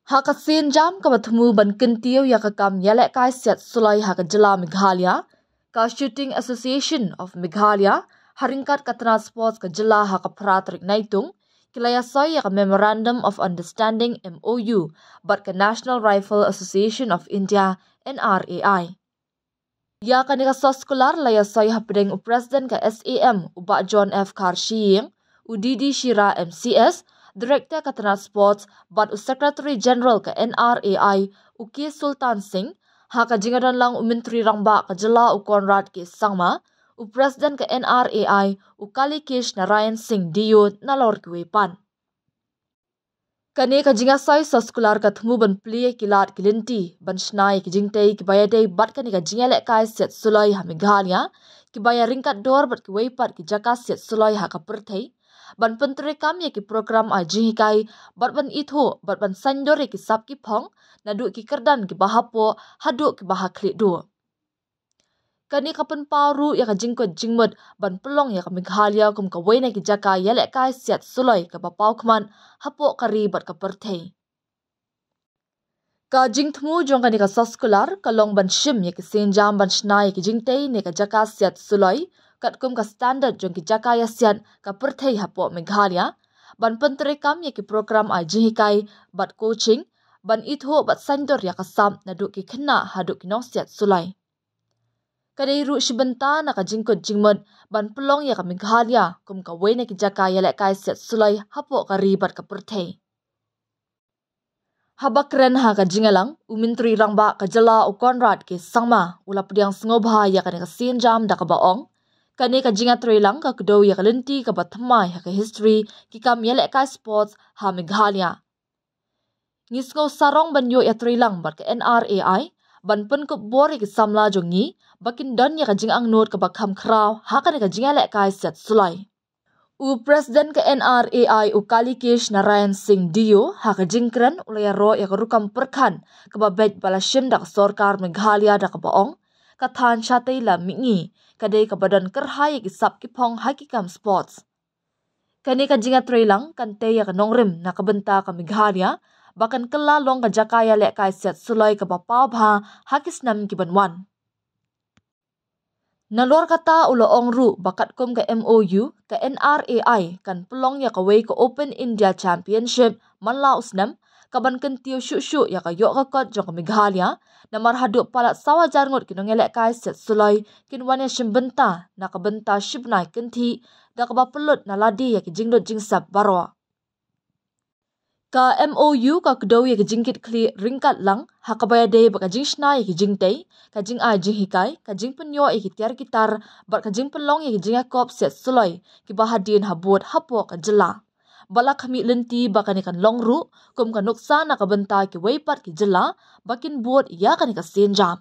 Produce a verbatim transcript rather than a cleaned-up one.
Ha ka sienjam kaba thmu ban kyntiew ïa ka kam ïalehkai siat suloi ha ka jylla Meghalaya, ka Shooting Association of Meghalaya, ha ryngkat ka tnat sports ka jylla ha ka phra tarik Naitung, ki la ïasoi ïa ka Memorandum of Understanding, M O U, bad ka National Rifle Association of India, N R A I. Ïa kane ka soskular la ïasoi hapdeng u President ka S A M, u Bah John F Kharshiing, u D D Shira M C S, Director ka tnat sports, bad u Secretary General ka N R A I, u K Sultan Singh, ha ka jingïadon lang u Myntri Rangbah ka jylla u Conrad K Sangma, u President ka N R A I, u Kalikesh Narayan Singh D O, nalor kiwei pat. Kane ka jingïasoi soskular ka thmu ban plie ki lad ki lynti ban shna ïa ki jingtei kiba ïadei bad kane ka jingïalehkai siat suloi ha Meghalaya, kiba ïaryngkat dor bad kiwei pat ki jaka siat suloi ha ka pyrthei, ban pyntreikam ïa ki program ai jinghikai, bad ban ithuh bad ban saiñdur ïa ki sap ki phong, naduh ki kyrdan kiba hapoh haduh kiba ha khlieh duh. Kane ka pynpaw ruh ïa ka jingkut jingmut ban pynlong ïa ka Meghalaya kum kawei na ki jaka ïalehkai siat suloi kaba paw khmat hapoh ka ri bad ka pyrthei. Ka jingthmu jong kane ka soskular ka long ban shim ïa ki sienjam ban shna ïa ki jingtei ne ka jaka siat suloi katkum ka standard jong ki jaka ïasiat ka pyrthei hapoh Meghalaya, ban pyntreikam ïa ki program ai jinghikai bad coaching, ban ithuh bad saiñdur ïa ka sap naduh ki khynnah haduh ki nongsiat suloi. Ka dei ruh shi bynta na ka jingkut jingmut ban pynlong ïa ka Meghalaya kum kawei na ki jaka ïalehkai siat suloi hapoh ka ri bad ka pyrthei. Haba kren ha ka jingïalang, u Myntri Rangbah ka jylla u Conrad K Sangma u la pdiang sngewbha ïa kane ka sienjam da kaba ong, kane ka jingïatreilang ka kdew ïa ka lynti kaba thymmai ha ka history ki kam ïalehkai sports ha Meghalaya. Ngi sngew sarong ban ïoh ïatreilang bad ka N R A I ban pynkup bor ïa ki samla jong ngi ba kin don ïa ka jingangnud kaba kham khraw ha kane ka jingïalehkai siat suloi. U President ka N R A I u Kalikesh Narayan Singh D O ha ka jingkren u la ïaroh ïa ka rukom pyrkhat kaba beit ba la shim da ka sorkar Meghalaya da kaba ong, ka thaiñ shatei la mihngi ka dei kaba don kyrhai ïa ki sap ki phong ha ki kam sports. Kane ka jingïatreilang kan tei ïa ka nongrim na ka bynta ka Meghalaya ba kan kylla long ka jaka ïalehkai siat suloi kaba paw bha ha ki snem ki ban wan. Nalor kata u la ong ruh ba katkum ka M O U, ka N R A I kan pynlong ïa kawei ka Open India Championship man la u snem, kaban kyntiew shuh shuh ïa ka ïoh ka kot jong ka Meghalaya, namar haduh palat saw hajar ngut ki nongïalehkai siat suloi kin wan ïashim bynta na ka bynta shi bnai kynthih, da kaba pynlut na lade ïa ki jinglut jingsep baroh. Ka M O U ka kdew ïa ki jingkitkhlieh ryngkat lang ha kaba ïadei bad ka jingshna ïa ki jingtei, ka jingai jinghikai, ka jingpynïoh ïa ki tiar ki tar, bad ka jingpynlong ïa ki jingïakop siat suloi kiba hadien habud hapoh ka jylla. Ba la khmih lynti ba kane kan long ruh kum ka nuksa na ka bynta kiwei pat ki jylla ba kin bud ïa kane ka sienjam.